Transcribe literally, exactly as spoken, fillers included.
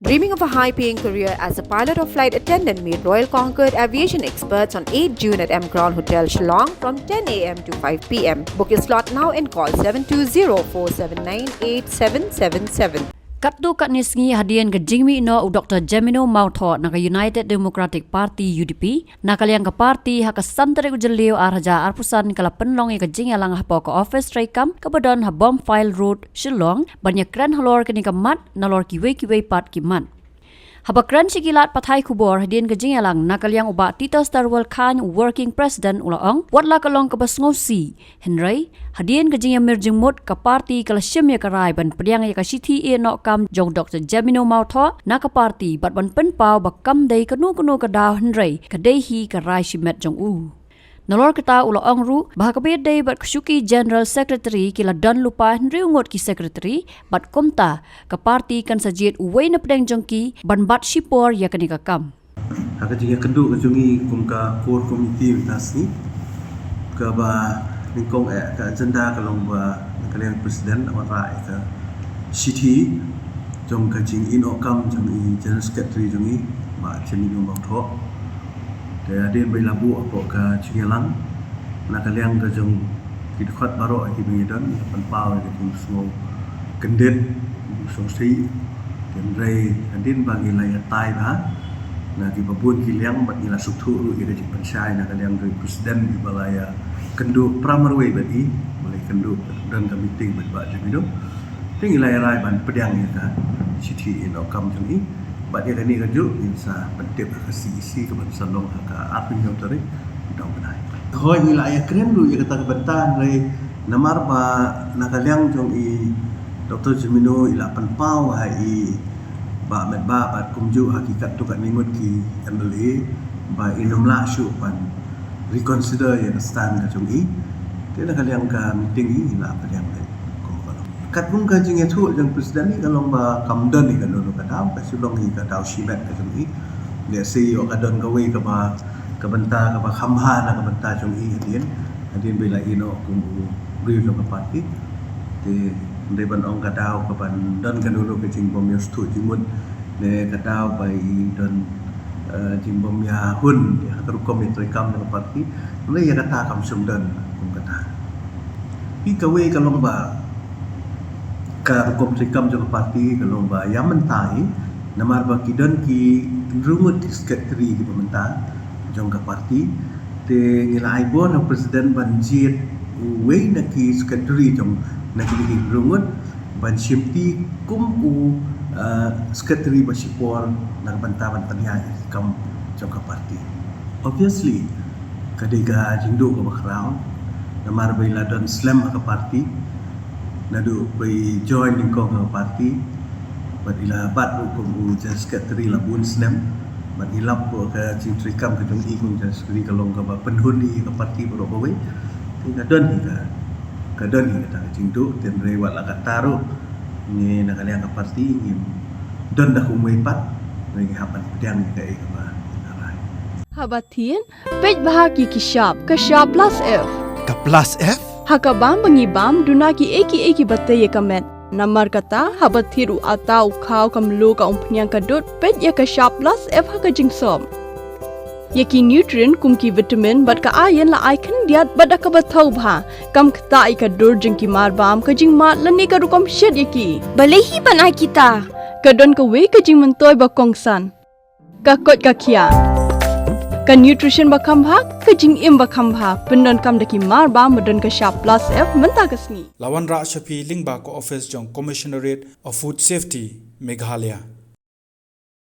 Dreaming of a high-paying career as a pilot or flight attendant? Meet Royal Concord aviation experts on eighth June at M Crown Hotel, Shillong from ten a m to five p m. Book your slot now and call seven two zero four seven nine eight seven seven seven. Katto katne sngi hadien ka jingmih noh u Doctor Jemino Mawthoh na ka United Democratic Party, U D P, na ka liang ka party, ha ka san tarik u Jylliew ar hajar arphew san ka la pynlong ïa ka jingïalang hapoh ka office treikam kaba don ha Bomfile Road, Shillong, ban ïakren halor kane ka mat nalor kiwei kiwei pat ki mat. Haba kren sha ki lad pathai khubor hadien ka jingïalang, na ka liang u Bah Titus Darwell Chyne, u Working President, u la ong, wat la ka long kaba sngewsih, hynrei hadien ka jingïamir jingmut, ka party ka la shim ïa ka rai ban pdiang ïa ka shithi ïehnoh kam jong Doctor Jemino Mawthoh na ka party, bad ban pynpaw ba kam dei kano kano ka daw, hynrei ka dei hi ka rai shimet jong u. Nalor kata u la ong ruh ba ha kaba ïadei bad ka shuki General Secretary, ki la don lypa hynriew ngut ki secretary, bad kumta ka party kan sa jied uwei na pdeng jong ki ban bat shipor ïa kane ka kam. Ha ka jingïakynduh ka jong ngi kum ka core committee mynta sngi, kaba nyngkong eh ka agenda ka long ba na ka liang president la wanrah ïa ka shithi jong ka jingïehnoh kam jong i General Secretary jong ngi, Bah Jemino Mawthoh. Te hadien ba i la buh hapoh ka jingïalang, na ka liang ka jong ki dkhot baroh kiba ngi don, ngi la pynpaw ïa ka jingsngewkyndit, jingsngewsih. Hynrei hadien ba ngi la ïatai bha na kiba bun ki liang, bad ngi la sngewthuh ruh ïa ka jingpynshai na ka liang jong i president, iba la ïakynduh para marwei bad i, ba la ïakynduh don ka meeting bad Bah Jemino. Te ngi la ïa rai ban pdiang ïa ka shithi ïehnoh kam jong i. Bad ïa kane kajuh ngin sa pyntip ha ka C E C kaban sa long ha ka arphew hynñiew tarik u dong bnai. Hooid, ngi la ïakren ruh ïa kata ka bynta, hynrei namar ba na ka liang jong i Doctor Jemino i la pynpaw ha i Bah Metbah bad kumjuh ha ki katto katne ngut ki M L A ba i nym lah shuh ban reconsider ïa ka stand ka jong i. Te na ka liang ka meeting i la pdiang ïa ka. Katkum ka jingïathuh jong president i ka long ba kam don hi kano kano ka daw, ka shu long hi ka daw shimet ka jong i. Lehse ïoh ka don kawei kaba, ka bynta kaba kham bha na ka bynta jong i hadien, hadien ba i la ïehnoh kum u briew jong ka party. Te hynrei ban ong ka daw kaban don kano kano ka jingbym ïasngewthuh jingmut, ne ka daw ba i don, eh, jingbym ïahun ha ka rukom ïatreikam jong ka party, hynrei ïa kata kam shym don kum kata. Phi, kawei ka long ba ka rukom treikam jong ka party ka long ba ïa mynta hi, namar ba ki don ki hynriew ngut ki secretary kiba mynta jong ka party. Te ngi la ai bor ha president ban jied uwei na ki secretary jong na kine ki hynriew ngut ban shimti kum u, ah, secretary ba shipor na ka bynta ban pynïaid ïa ki kam jong ka party. Obviously ka dei ka jingduh kaba khraw, namar ba i la don slem ha ka party, naduh ba i join nyngkong ha ka party. Bad i la bat ruh kum u General Secretary la bun snem. Bad i lap ruh ka jingtreikam ka jong i kum General Secretary ka long kaba pynhun ïa ka party baroh kawei. Te ka don hi ka, ka don hi kata ka jingduh, te hynrei wat la katta ruh, ngi na ka liang ka party ngim don da kumwei pat, ngi hap ban pdiang ïa kaei kaba ngi la rai. Haba thied, peit bha ïa ki shap, ka shap plus F. Ka plus F? Ha ka bam ba ngi bam, duna kiei kiei kiba tei ïa ka met. Namar kata, haba thied u atta, u khaw, ka mluh, ka umphniang, ka dud, peit ïa ka shap plus F ha ka jingsop. Ïa ki nutrient kum ki vitamin bad ka iron la ai khyndiat bad da kaba thaw bha. Kam ktah ïa ka dur jong ki marbam, ka jingmad lane ka rukom shet ïa ki. Balei hi ban ai kita? Ka don kawei ka jingmyntoi ba kongsan. Ka koit ka khiah. Ka nutrition ba kham bha, ka jingim ba kham bha. Pyndonkam da ki marbam ba don ka shap plus F mynta ka sngi. La wanrah sha phi lyngba ka office jong Commissionerate of Food Safety, Meghalaya.